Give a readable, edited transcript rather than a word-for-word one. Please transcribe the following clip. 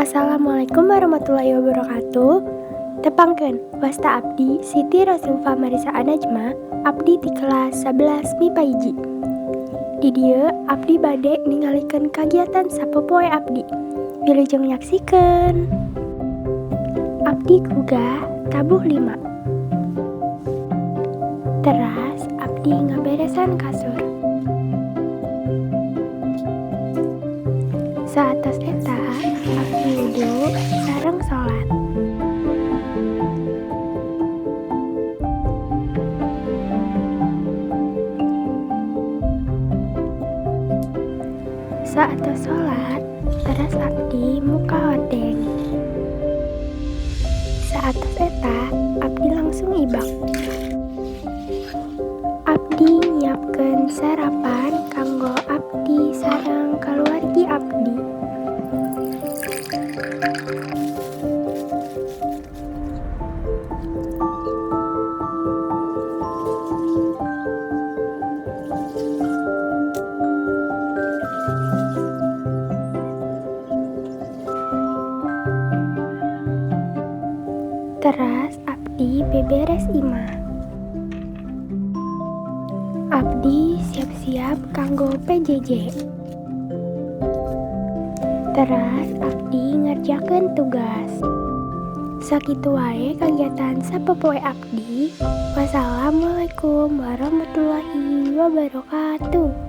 Assalamualaikum warahmatullahi wabarakatuh. Tepangkeun, wasta abdi Siti Rosulfa Marisa Anajma, abdi ti kelas 11 MIPA 1. Di dieu abdi bade ningalikeun kagiatan sapopoe abdi. Wilujeng nyaksikeun. Abdi gugah tabuh 5. Teras abdi ngaberesan kasur. Saatos eta abdi wudu sareng salat. Saatos salat, teras abdi muka hordeng. Saatos eta abdi langsung ibak. Abdi nyiapkeun sarapan kanggo abdi sareng kaluargi abdi. Teras abdi beberes imah. Abdi siap-siap kanggo PJJ. Teras abdi ngerjakeun tugas. Sakitu wae kagiatan sapopoe abdi. Wassalamualaikum warahmatullahi wabarakatuh.